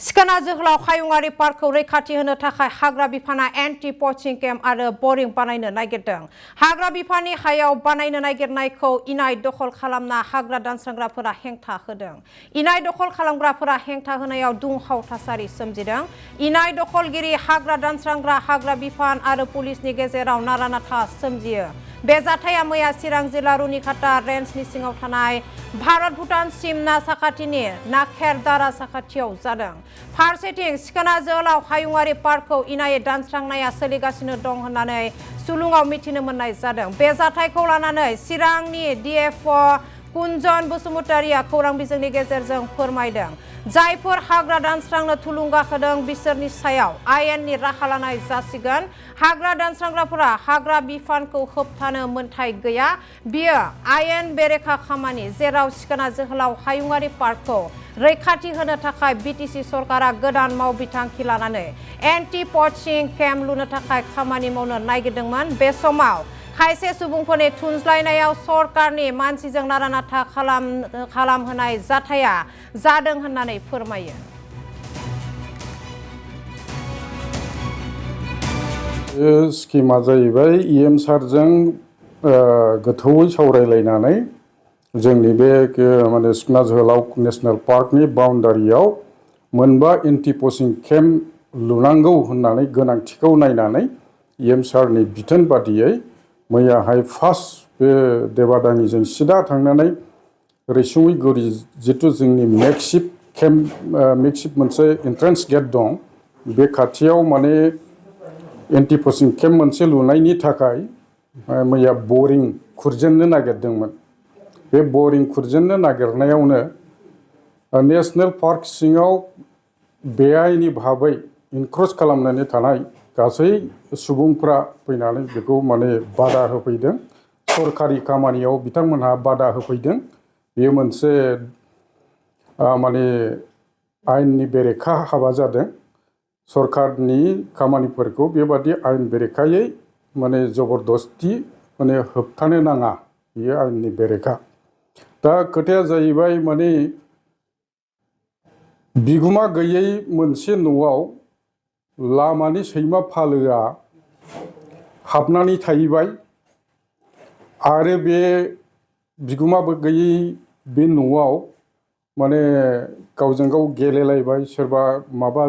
सिखोना जोहोलाव हायुङारि पार्कखौ रैखाथि होनो थाखाय हाग्रा बिफाना एन्टि पचिं केम्प आरो बरिं बानायनो नागिरदों। हाग्रा बिफाननि हायाव बानायनो नागिरनायखौ इनाय दखल खालामना हाग्रा दानस्रांग्राफोरा हेंथा होदों। इनाय दखल खालामग्राफोरा हेंथा होनायाव दुंहाव थासारि सोमजिदों। इनाय दखलगिरि, हाग्रा दानस्रांग्रा, हाग्रा बिफान आरो पुलिसनि गेजेराव नारा-नाथा सोमजियो। बे जाथाया मैया चिरां जिल्ला रुनिखाता रेन्जनि सिङाव थानाय भारत-भुटान सिमना साखाथिनि नाखेरदारा साखाथियाव जादों। फारसेथिं सिखोना जोहोलाव हायुङारि पार्कखौ इनायै दानस्रांनाया सोलिगासिनो दं होननानै सुलुङाव मिथिनो मोननाय जादों। बे जाथायखौ लानानै चिरांनि डिएफअ कुन्जन बसुमतारिया खौरां बिजोंनि गेजेरजों फोरमायदों। जायफोर हाग्रा दानस्रांनो थुलुंगा होदों बिसोरनि सायाव आयेननि राहा लानाय जासिगोन। हाग्रा दानस्रांग्राफोरा हाग्रा बिफानखौ होबथानो मोन्थाय गैया। बियो आयेन बेरेखा खामानि, जेराव सिखोना जोहोलाव हायुङारि पार्कखौ रैखाथि होनो थाखाय बिटिसि सरकारा गोदान मावबिथांखि लानानै एन्टि पचिं केम्प लुनो थाखाय खामानि मावनो नागिरदोंमोन। बे समाव खायसे सुबुंफोरनि थुनज्लायनायाव सरकारनि मानसिजों नारा-नाथा खालामहोनाय जाथाया जादों होननानै फोरमायो। स्किमा जाहैबाय इएमसारजों गोथौवै सावरायलायनानै जोंनि बे माने सिखोना जोहोलाव नेशनेल पार्कनि बाउन्डारियाव मोनबा एन्टि पचिं केम्प लुनांगौ होननानै गोनांथिखौ नायनानै इएमसारनि बिथोन बादियै मैयाहाय फार्स्ट बे देबादानिजों सिदा थांनानै रैसुमै जिथु जोंनि मेकशिफ्ट मोनसे एन्ट्रेन्स गेट दं, बे खाथियाव माने एन्टि पचिं केम्प मोनसे लुनायनि थाखाय मैया बरिं खुरजेननो नागिरदोंमोन। बे बरिं खुरजेननो नागिरनायावनो नेशनेल पार्क सिङाव बेआइनि भाबै इनक्रच खालामनानै थानाय गासै सुबुंफ्रा फैनानै बेखौ माने बादा होफैदों। सरकारि खामानियाव बिथांमोनहा बादा होफैदों। बेयो मोनसे माने आयेननि बेरेखा हाबा जादों। सरकारनि खामानिफोरखौ बेबादि आयेन बेरेखायै माने जबरदस्ति माने होबथानो नाङा, बेयो आयेननि बेरेखा। दा खोथाया जाहैबाय माने बिगुमा गैयै मोनसे न'आव लामानि सैमा फालोआ हाबनानै थाहैबाय आरो बे बिगुमाबो गैयै बे न'आव माने गावजों गाव गेलेलायबाय, सोरबा माबा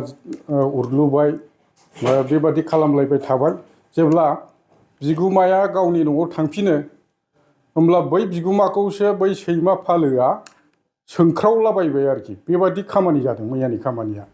उरलुबाय, बेबादि खालामलायबाय थाबाय। जेब्ला बिगुमाया गावनि न'आव थांफिनो होमब्ला बै बिगुमाखौसो बै सैमा फालोआ सोंख्रावलाबायबाय आरोखि। बेबादि खामानि जादों मैयानि खामानिया।